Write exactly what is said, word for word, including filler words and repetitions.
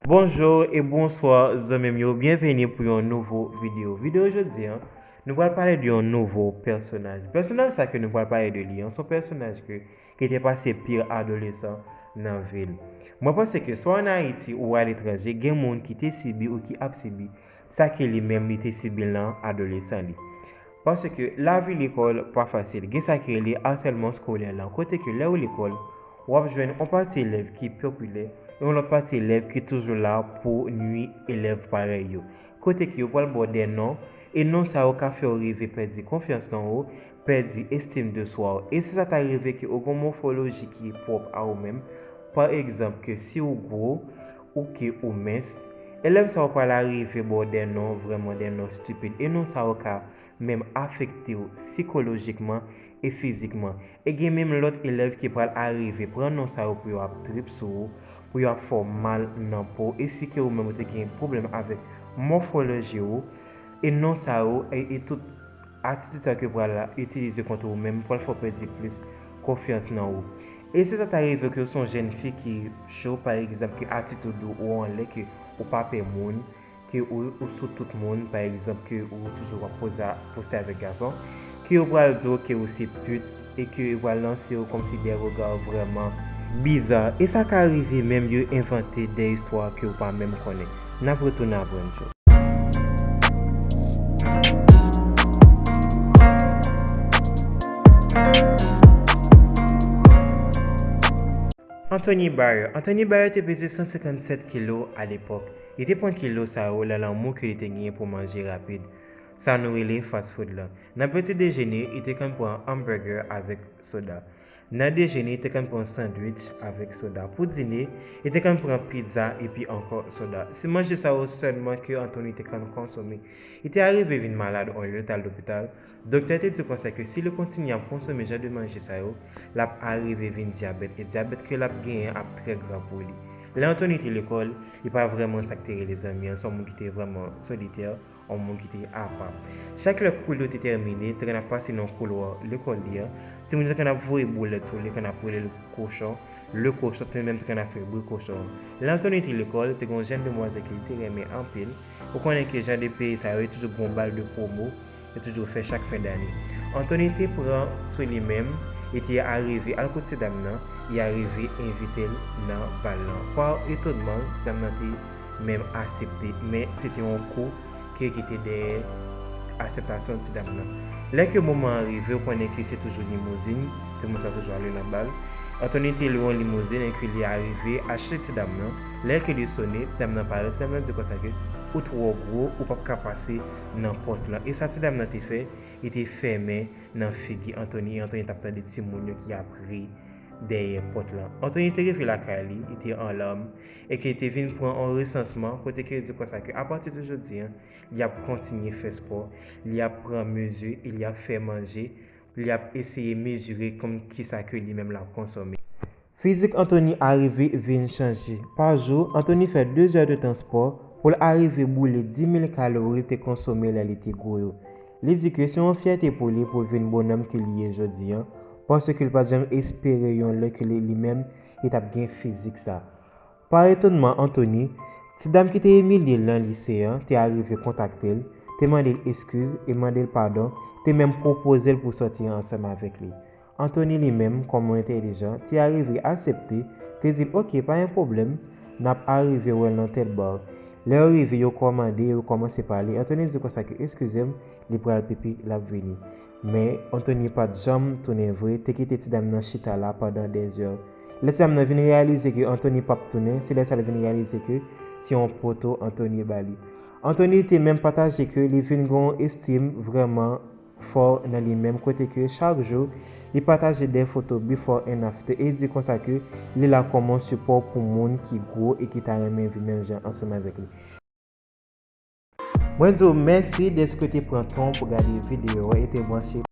Bonjou e bonswa zanmi m yo, byenveni pou yon nouvo videyo. Videyo jodi a, nou pral pale de yon nouvo pèsonaj. Pèsonaj sa ke nou pral pale de li an, se yon pèsonaj ke, ki te pase pil adolesan nan vi l. Mwen panse ke swa ann Ayiti ou aletranje, gen moun ki te sibi ou ki ap sibi sa ke li menm li te sibi nan adolesan li. Paske lavi lekòl pa fasil. Gen sa ki rele asèlman eskolè lan, kote ke lè ou lekòl, w ap jwenn yon pati elèv ki popilè e yon lòt pati elèv ki toujou la pou nwi elèv parèy yo. Kote ke yo pral ba w dè non, e non sa yo ka fè w rive pèdi konfyans nan ou, pèdi estim de swa w. E si sa ta rive ke ou gen yon mòfoloji ki pwòp a ou menm, pa egzanp ke si w gwo ou ke ou mens, elèv sa yo pral arive ba w dè non, vrèman dè non stipid. E non sa yo ka menm afekte w sikolojikman e fizikman. E gen menm lòt elèv ki pral arive pran non sa yo pou yo ap trip sou ou, pou yo ap fè w mal nan po w. E si ke ou menm ou te gen pwoblèm avèk mòfoloji ou, e non sa yo, e, e tout atitid sa yo ke pral itilize kont ou menm pral fè w pèdi plis konfyans nan ou. E si sa ta rive ke w se yon jèn fi ki cho, pa egzanp, ke atitid ou, ou anlè, ke ou pa pè moun, ke ou, ou sou tout moun, pa egzanp, ke ou toujou ap poze, poste avèk gason, ke yo pral di w ke ou se pit, e ke yo pral lanse w kòmsi de rega vrèman biza. E sa ka rive menm yo envante de istwa ke ou pa menm konnen. N ap retounen apre n cho. Anthony Bayer. Anthony Bayer te peze san senkannsèt kilo alepòk. Li te pran kilo sa yo nan lanmou ke li te genyen pou manje rapid. Sa nou rele fast food lan. Nan peti dejene, li te konn pran hamburger avèk soda. Nan dejene, li te konn pran sandwich avèk soda. Pou dine, li te konn pran pizza epi ankò soda. Se manje sa yo sèlman ke Anthony te konn konsome. Li te arive vin malad, olye l t al lopital. Doktè te di konsa ke si li kontinye ap konsome jan de manje sa yo, l ap arive vin dyabèt, e dyabèt ke l ap genyen ap trè grav pou li. Lè Anthony te lekòl, li pa vrèman sa k te rele zanmi an, se yon moun ki te vrèman solitè, yon moun ki te apa. Chak lè kou li yo te tèmine, te konn ap pase nan koulwa lekòl li an, timoun yo te konn ap voye boulèt sou li, konn ap rele l kochon, le kochon, te menm te konn ap fè bri kochon an. Lè Anthony te lekòl, te gen yon jèn demwazèl ke li te renmen anpil. Ou konnen ke jan de peyi sa yo, yo toujou gen yon bal de pwomo, yo toujou fè chak fen dane. Anthony te pran sou li menm, li te arive al kot ti dam nan, li arive envite l nan bal lan. Pa etonman, ti dam nan te menm aksepte, men se te yon kou ke kite dèyè akseptasyon ti dam nan. Lè ke moman an rive, ou konnen ke se toujou limouzin, timoun sa toujou ale nan bal. Anthony te lwe yon limouzin e ke li arive achte ti dam nan. Lè ke li sone, ti dam nan parèt, ti dam nan di konsa ke ou twò gwo, ou p ap ka pase nan pòt lan. E sa ti dam nan te fè, li te fèmen nan figi Anthony, e Anthony t ap tande timoun yo ki ap ri dèyè pòt lan. Anthony te rive lakay li, li te an làm, e ke li te vin pran yon resansman, kote ke li di konsa ke apati de jodi an, li ap kontinye fè spò, li ap pran mezi, e li ap fè manje, li ap eseye mezire kòm kisa ke li menm l ap konsome. Fizik Anthony arive vin chanje. Pa jou, Anthony fè de zè de tan spò pou l arive boule dis mil kalori l te konsome lè li te gwo yo. Li di ke se yon fyète pou li pou l vin bonnòm ke li ye jodi an, paske l pa t janm espere yon lè ke li, li menm, li t ap gen fizik sa. Pa etonman Anthony, ti dam ki te imilye l nan lise an te arive kontakte l, te mande l eskiz e mande l padon, te menm pwopoze l pou sòti ansanm avèk li. Anthony li menm, kòm yon entèlijan, te arive aksepte, te di l, "Oke, pa gen pwoblèm, n ap arive wè l nan tèl ba." Lè yo rive, yo kòmande, yo kòmanse pale. Anthony di konsa ke, "Eskize m, li pral pipi, l ap vini." Men, Anthony pa t janm tounen vre, te kite ti dam nan chita la pandan dèzè. Lè ti dam nan vin reyalize ke Anthony p ap tounen, se lè sa l vin reyalize ke se yon poto Anthony ba li. Anthony te menm pataje ke li vin gen yon estim vrèman fò nan li menm, kote ke chak jou, li pataje de foto before and after e di konsa ke li la kòm yon sipò pou moun ki gwo e ki ta renmen vin menm jan ansanm avèk li. Mwen di w mèsi dèske w te pran tan w pou gade videyo a e te branche.